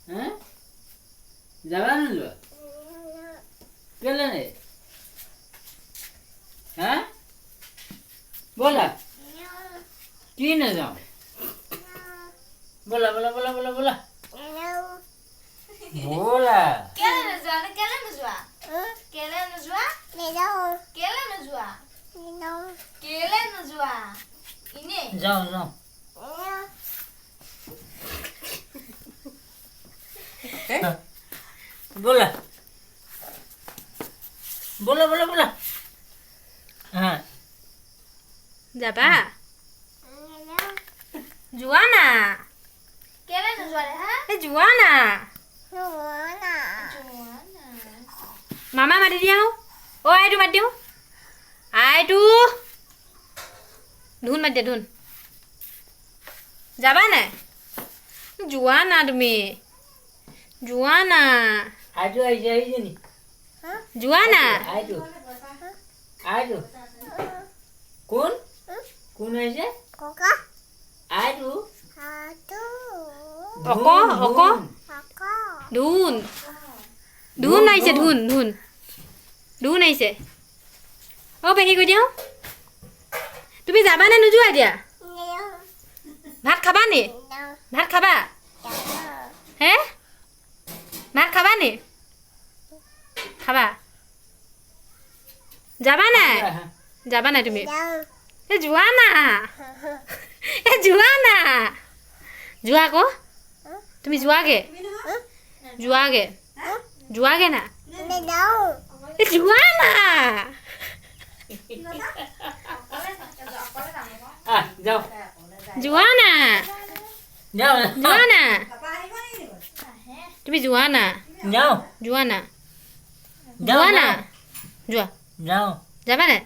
হা, যাবা নোযোৱা? কেলে নে? হা, ব'লা। কি নাযাওঁ? ব'লা, ব'লা, ব'লা, ব'লা, ব'লা, ব'লা। কেলে নোযোৱা? কেলে নোযোৱা? কেলে নোযোৱা? কেলে নোযোৱা? কেলে নোযোৱা? ইনে যাওঁ, যাওঁ। ব'লা, ব'লা, ব'লা, ব'লা। হা। যাবা? যোৱা না। কেলে নোযোৱা ৰে? হা। এই যোৱা না। যোৱা না। মামা মাতি দিয়া। অ' আইটো মাতি দিওঁ। আইটো, ধুন মাতি দিয়া, ধুন। যাবা নাই? যোৱা না, তুমি যোৱা না। আইটো আহিছে, আহিছে নি? যোৱা না। আইটো, আইটো, কোন কোন আহিছে? আইটো। অক অক, ধুন, ধুন আহিছে, ধুন, ধুন, ধুন আহিছে। অ' পেহী কৈ দিয়া। তুমি যাবা নে নোযোৱা এতিয়া? ভাত খাবা নি? ভাত খাবা? হে, ভাত খাবা নি? খাবা? যাবা নাই? যাবা নাই তুমি? এই যোৱা না, এই যোৱা না, যোৱা আকৌ। তুমি যোৱাগে, যোৱাগে, যোৱাগে না। এই যোৱা না। আহ, যাওঁ। যোৱা না। যাওঁ। যোৱা না, তুমি যোৱা না। যাওঁ। যোৱা না। যাওঁ। যোৱা না, যোৱা। যাওঁ। যাবা নাই?